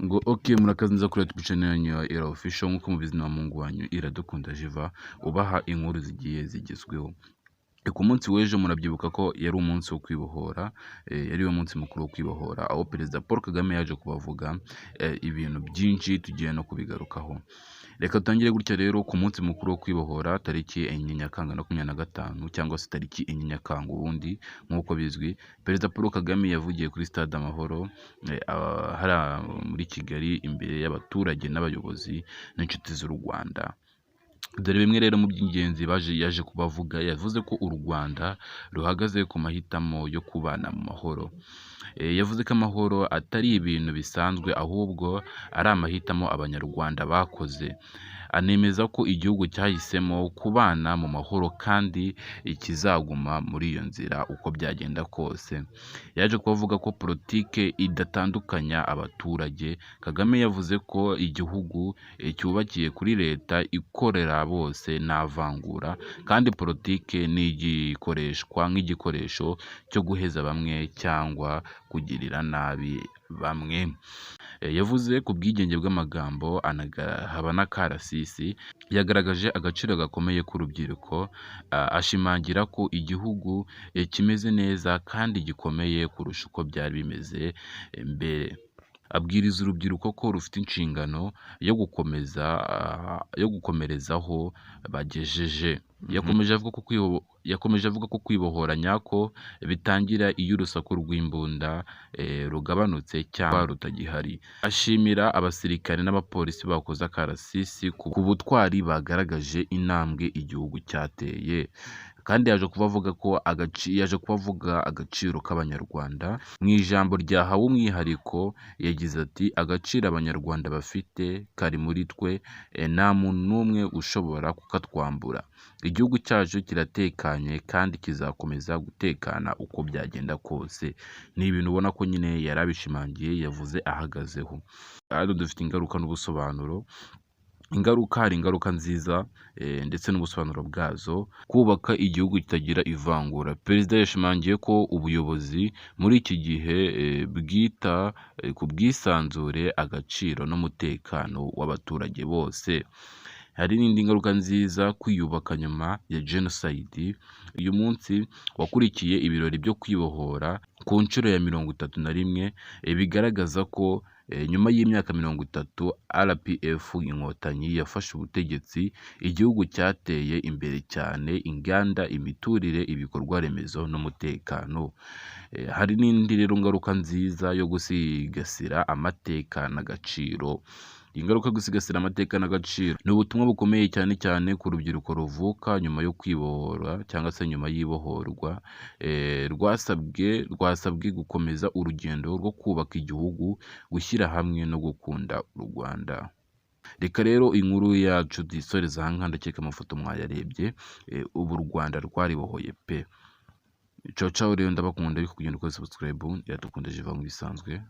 Ngo ok, murakaza neza kuri YouTube channel yanyu ya Ira Official. Nk'uko mubizi, na mungu wanyu Iradukunda Jiva ubaha inkuru zigiye zigezweho. Ku munsi w'ejo murabyibuka ko yari umunsi wo kwibohora, yari wo munsi mukuru wo kwibohora, aho Perezida Paul Kagame yaje kubavuga ibintu byinshi tugiye no kubigarukaho. Reka dutangire gutya rero: ku munsi mukuru wo kwibohora, tariki 4 Nyakanga 25, cyangwa se tariki 4 Nyakanga ubundi nk'uko bizwi, Perezida Paul Kagame yavugiye kuri Stade Amahoro hariya muri Kigali, imbere y'abaturage n'abayobozi n'inshuti z'u Rwanda. Dore bimwe rero mu by'ingenzi yaje kubavuga. Yavuze ko u Rwanda ruhagaze ku mahitamo yo kubana mu mahoro. Yavuze ko amahoro atari ibintu bisanzwe, ahubwo ari amahitamo Abanyarwanda bakoze, anemeza ko igihugu cyahisemo kubana mu mahoro kandi kizaguma muri iyo nzira uko byagenda kose. Yaje kubavuga ko politike idatandukanya abaturage. Kagame yavuze ko igihugu cyubakiye kuri leta ikorera bose nta vangura, kandi politike ntigikoreshwa nk'igikoresho cyo guheza bamwe cyangwa kugirira nabi bamwe. Yavuze ku bwigenge bw'amagambo haba n'akarasisi. Yagaragaje agaciro gakomeye k'urubyiruko, ashimangira ko igihugu kimeze neza kandi gikomeye kurusha uko byari bimeze mbere. Abwiriza urubyiruko ko rufite inshingano yo gukomeza yo gukomereza aho bagejeje. Yakomeje avuga ko kwibohora nyako bitangira iyo urusaku rw'imbunda rugabanutse cyangwa rutagihari. Ashimira abasirikare n'abapolisi bakoze akarasisi ku butwari bagaragaje, intambwe igihugu cyateye. Kandi yaje kuba avuga agaciro k'Abanyarwanda. Mu ijambo ryahawe umwihariko yagize ati: "Agaciro Abanyarwanda bafite kari muri twe, nta muntu n'umwe ushobora kukatwambura. Igihugu cyacu kiratekanye kandi kizakomeza gutekana uko byagenda kose." Ni ibintu ubona ko nyine yari abishimangiye, yavuze ahagazeho. Hano dufite ingaruka n'ubusobanuro. Ingaruka, hari ingaruka nziza ndetse n'ubusobanuro bwazo. Kubaka igihugu kitagira ivangura: Perezida yashimangiye ko ubuyobozi muri iki gihe bwita ku bwisanzure, agaciro n'umutekano w'abaturage bose. Hari n'indi ngaruka nziza: kwiyubaka nyuma ya Jenoside. Uyu munsi wakurikiye ibirori byo kwibohora ku nshuro ya 31, bigaragaza ko nyuma y'imyaka 30 RPF Inkotanyi yafashe ubutegetsi, igihugu cyateye imbere cyane: inganda, imiturire, ibikorwa remezo n'umutekano. Hari n'indi rero ngaruka nziza yo gusigasira amateka n'agaciro. Ingaruka yo gusigasira amateka n'agaciro ni ubutumwa bukomeye, cyane cyane ku rubyiruko ruvuka nyuma yo kwibohora cyangwa se nyuma y'ibohorwa, rwasabwe gukomeza urugendo rwo kubaka igihugu, gushyira hamwe no gukunda u Rwanda. Reka rero inkuru yacu tuyisoreze aha ngaha. Ndakeka amafoto mwayarebye. Ubu u Rwanda rwaribohoye pe. Ciao ciao rero, ndabakunda, ariko kugenda ukora subscribe. Iradukunda Jiva nk'ibisanzwe.